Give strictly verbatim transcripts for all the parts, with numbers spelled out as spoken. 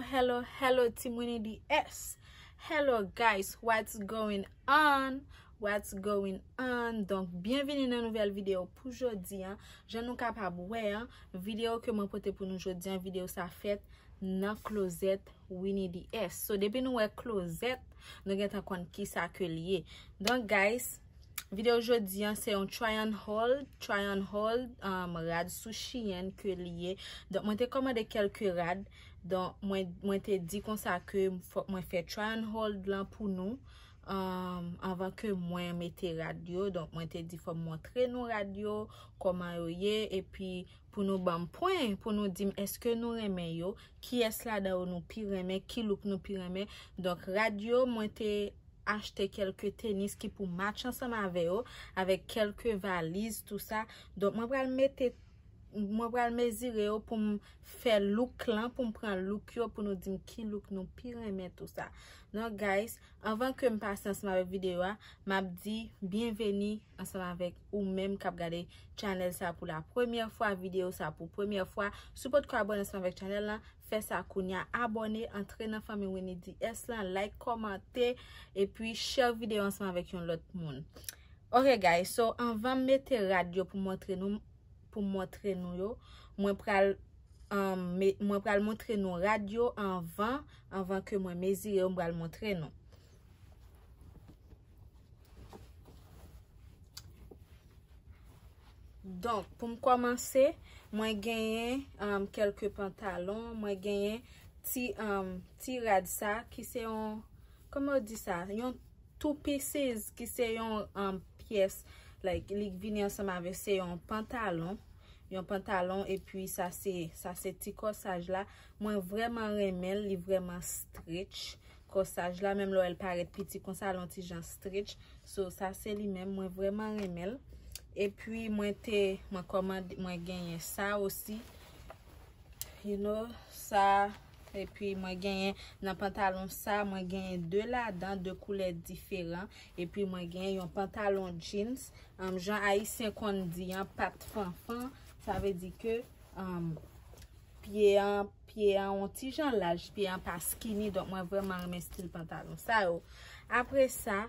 Hello, hello, Team Winnie D S. Hello, guys, what's going on? What's going on? Donk, byenvini nan nouvèl videyo pou jodi an. Jan nou kapab wè an, videyo ke mwen pote pou nou jodi an, videyo sa fèt nan klozèt Winnie D S. So, depi nou wè klozèt, nou gentan konn kisa ke li ye. Donk, guys, videyo jodi an, se yon try on haul, try on haul, um, rad sou chiyèn ke li ye. Donk, mwen te kòmande kèlke rad. Donk, mwen, mwen te di konsa ke fòk mwen fè try on haul lan pou nou, um, anvan ke mwen mete rad yo. Donk, mwen te di fò m montre nou rad yo, kòman yo ye, epi pou nou ban m pwen, pou nou di m èske nou renmen yo, kiyès ladan yo nou pi renmen, ki look nou pi renmen. Donk, rad yo, mwen te achte kèlke tenis ki pou match ansanm avè yo, avèk kèlke valiz, tou sa. Donk, mwen pral mete, mwen pral mezire yo pou m fè look lan, pou m pran look yo, pou nou di m ki look nou pi renmen, tou sa. Donk, guys, anvan ke m pase ansanm avèk videyo a, m ap di byenveni ansanm avèk ou menm k ap gade channel sa pou la premyè fwa, videyo sa pou premyè fwa. Si w potko abòne ansanm avèk channel lan, fè sa kounya, abòne, antre nan fanmi Winnie D S lan, like, kòmante, epi share videyo ansanm avèk yon lòt moun. Ok, guys, so anvan m mete rad yo pou montre nou, pou montre nou yo, mwen pral, um, me- mwen pral montre nou rad yo anvan, anvan ke mwen mezire yo, m pral montre nou. Donk, pou m kòmanse, mwen genyen, um, kèlke pantalon, mwen genyen ti, um, ti rad sa ki se yon, kòman yo di sa? Yon two pieces, ki se yon, um, pyès, like, li vini ansanm avè, se yon pantalon, yon pantalon, epi sa se, sa se ti kòsaj la. Mwen vrèman renmen l, li vrèman stretch. Kòsaj la, menm lè w wè l parèt piti konsa, l on ti jan stretch. So, sa se li menm, mwen vrèman renmen l. Epi mwen te, mwen kòmande, mwen genyen sa osi. You know, sa, epi mwen genyen nan pantalon sa, mwen genyen de ladan, de koulè diferan. Epi mwen genyen yon pantalon jeans, um, jan ayisyen konn di an, pat fanfan. Sa vle di ke, um, pye an, pye an on ti jan laj, pye an pa skinny, donk mwen vrèman renmen stil pantalon sa yo. Apre sa,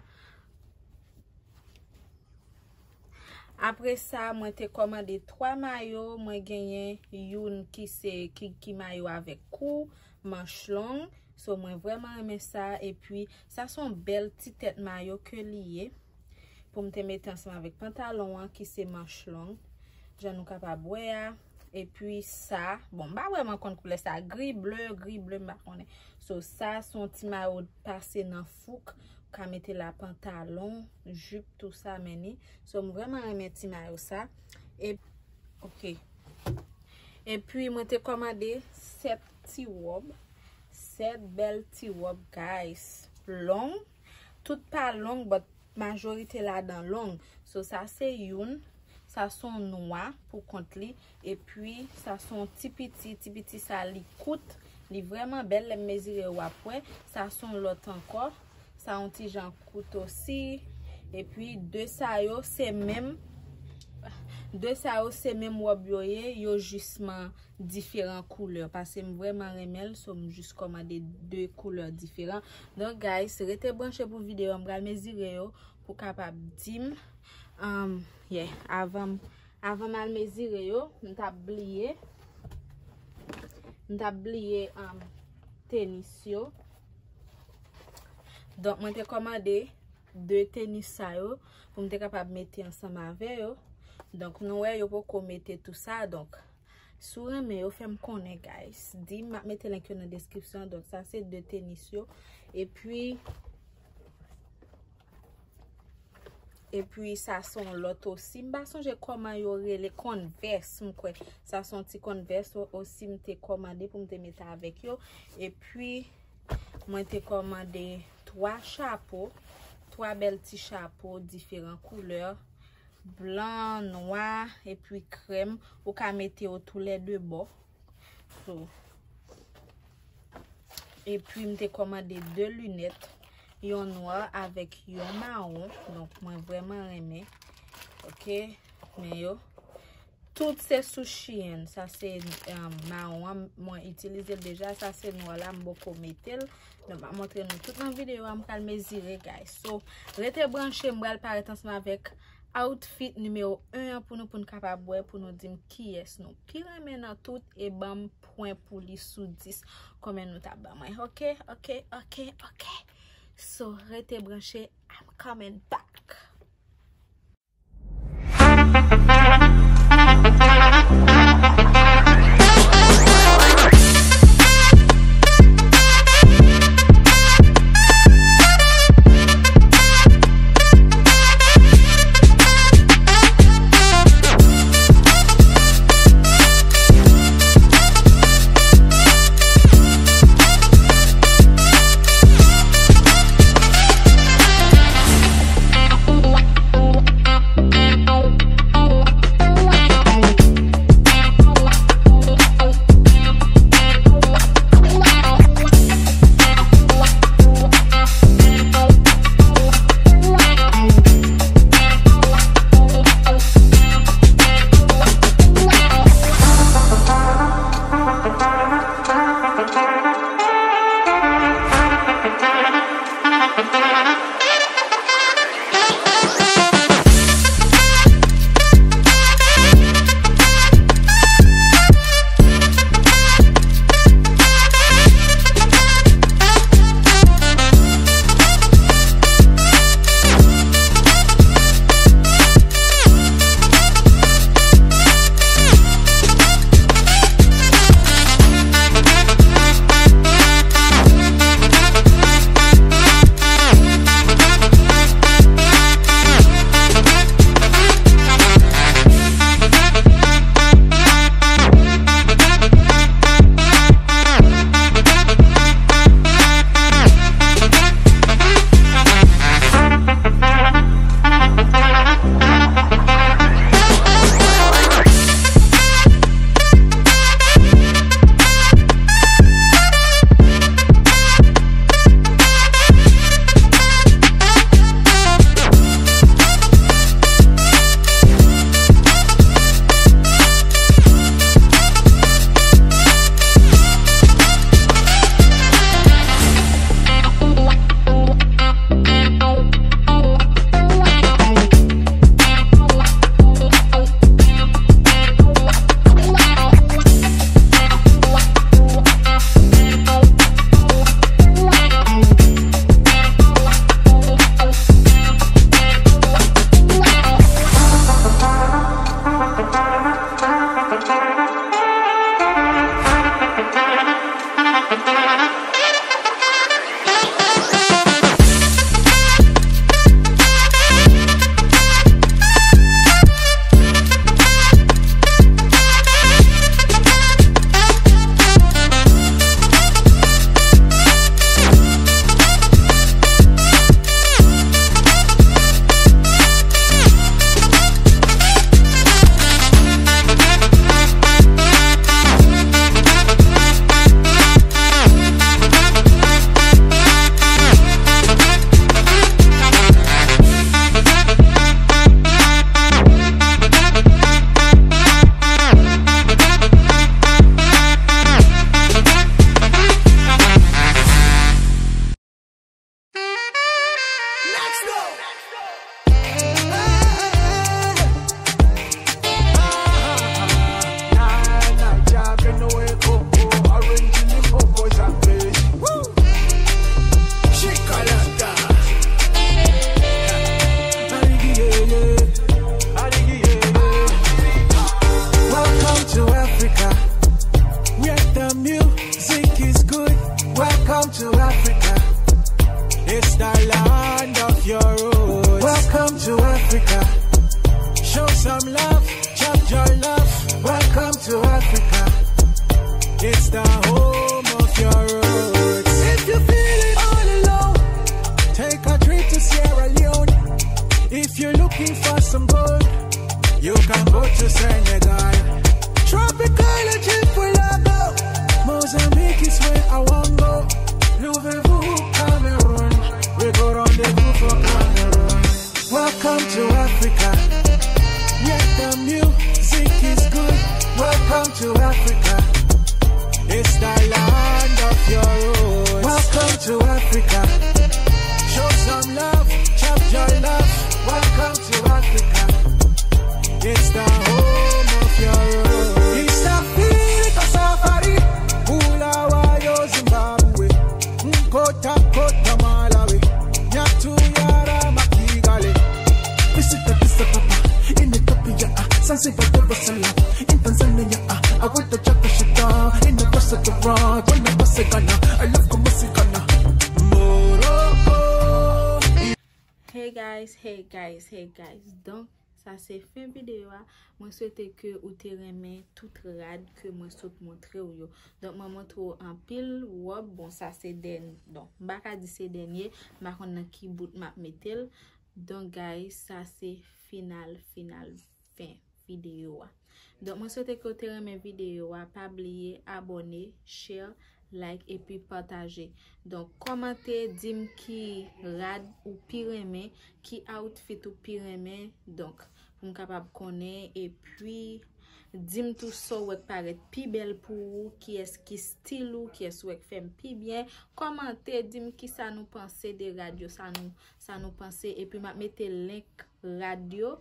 apre sa, mwen te kòmande twa mayo, mwen genyen youn ki se, ki, ki mayo avèk kou, manch long. So, mwen vrèman renmen sa, epi sa se yon bèl ti tèt mayo ke li ye. Pou m te mete ansanm avèk pantalon an ki se manch long, jan nou kapab wè a. Epi sa, bon, m pa vrèman konn koulè sa, gri ble, gri ble, m pa konnen. So, sa se yon ti mayo pase nan fouk, ou ka mete la pantalon, jip, tou sa, men ni. So, m vrèman renmen ti mayo sa. E, ok. Epi, mwen te kòmande sèt ti wòb, sèt bèl ti wòb, guys, long. Tout pa long, but majorite ladan long. So, sa se youn. Sa se yon nwa pou kont li. Epi, sa se yon ti piti. Ti piti sa, li kout. Li vrèman bèl. Lè m mezire yo, w ap wè. Sa se yon lòt ankò. Sa yon ti jan kout osi. Epi, de sa yo, se menm. De sa yo, se menm wòb yo ye. Yo jisman diferan koulè, paske m vrèman renmen l, so m jis kòmande de koulè diferan. Donk, guys, rete branche pou videyo a, m pral mezire yo pou kapab di m, um, yeah, avan, avan m al mezire yo, m t ap bliye, m t ap bliye, um, tenis yo. Donk, mwen te kòmande de tenis sa yo pou m te kapab mete ansanm avè yo. Donk, nou wè, yo poko mete tou sa, donk, si w renmen yo, fè m konnen, guys. Di m, m ap mete link yo nan deskripsyon. Donk, sa se de tenis yo. Epi, epi, sa se yon lòt osi. M pa sonje kòman yo rele, Converse, m kwè. Sa se yon ti Converse o-, osi m te kòmande pou m te mete avèk yo. Epi, mwen te kòmande twa chapo, twa bèl ti chapo diferan koulè. Blan, nwa, epi krèm. Ou ka mete yo toulède bò. So, epi m te kòmande de linèt, yon nwa avèk yon mawon. Donk, mwen vrèman renmen. Ok, men yo. tout se sou chyen. Sa se, um, mawon an, mwen itilize l deja. Sa se nwa la, m poko mete l. Donk, m ap montre nou tout nan videyo a, m pral mezire, guys. So, rete branche, m pral parèt ansanm avèk outfit nimewo en an pou nou, pou n kapab wè, pou nou di m kiyès nou pi renmen nan tout, e ban m pwen pou li sou dis. Konbyen nou ta ban mwen? Ok, ok, ok, ok. So, rete branche, I'm coming back. Welcome to Africa, where the music is good. Welcome to Africa, it's the land of your roots. Welcome to Africa, show some love, chop your love. Welcome to Africa, it's the home of your roots. If you feeling all alone, take a trip to Sierra Leone. If you're looking for some gold, you can go to Senegal. Tropical Egypt, we love go. Mozambique is where I want go. Voulez-vous Cameroun? We go rendezvous for Cameroun. Welcome to Africa, where the music is Africa. Show some love, chop your love. Welcome to Africa. It's the home of your own. It's Africa safari. Bulawayo, Zimbabwe. Nkota, Kota, Malawi. Nyatuyara, Makigali. Visita Addis Ababa in Ethiopia, Zanzibar, Dar es Salaam in Tanzania, Awita, Jakarta in Ghana, Ghana, I love Kumasi, Ghana. Morocco. Hey guys, hey guys, hey guys. Donk, sa se fen videyo a. Mwen swete ke ou te renmen tout rad ke mwen sot montre w yo. Donk, mwen montre w anpil wòb. Bon, sa se dèn-, bon, m pa ka di se dènye. M pa konn nan ki bout m ap mete l. Donk, guys, sa se final, final, fen videyo a. Donk, mwen swete ke w te renmen videyo a. Pa bliye abòne, share, like, epi pataje. Donk, kòmante, di m ki rad ou pi renmen, ki outfit ou pi renmen. Donk, pou m kapab konnen, epi di m tou sa w wè k parèt pi bèl pou ou, kiyès ki stil ou, kiyès w wè k fè m pi byen. Kòmante, di m kisa nou panse de rad yo, sa nou, sa nou panse. Epi m ap mete link rad yo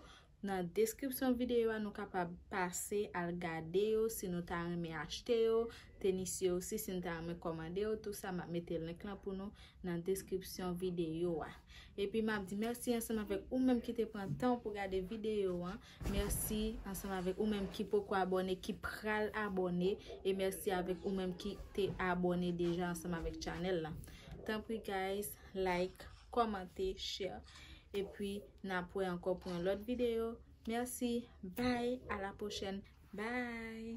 nan deskripsyon videyo a, nou kapab pase al gade yo si nou ta renmen achte yo, tenis yo osi si nou ta renmen kòmande yo, tou sa m ap mete link lan pou nou nan deskripsyon videyo a. Epi m ap di mèsi ansanm avèk ou menm ki te pran tan pou gade videyo an. Mèsi ansanm avèk ou menm ki poko abòne, ki pral abòne, e mèsi avèk ou menm ki te abòne deja ansanm avèk chanèl la. Tanpri guys, like, kòmante, share. Epi n ap wè ankò pou yon lòt videyo. Mèsi. Bye. À la prochaine. Bye.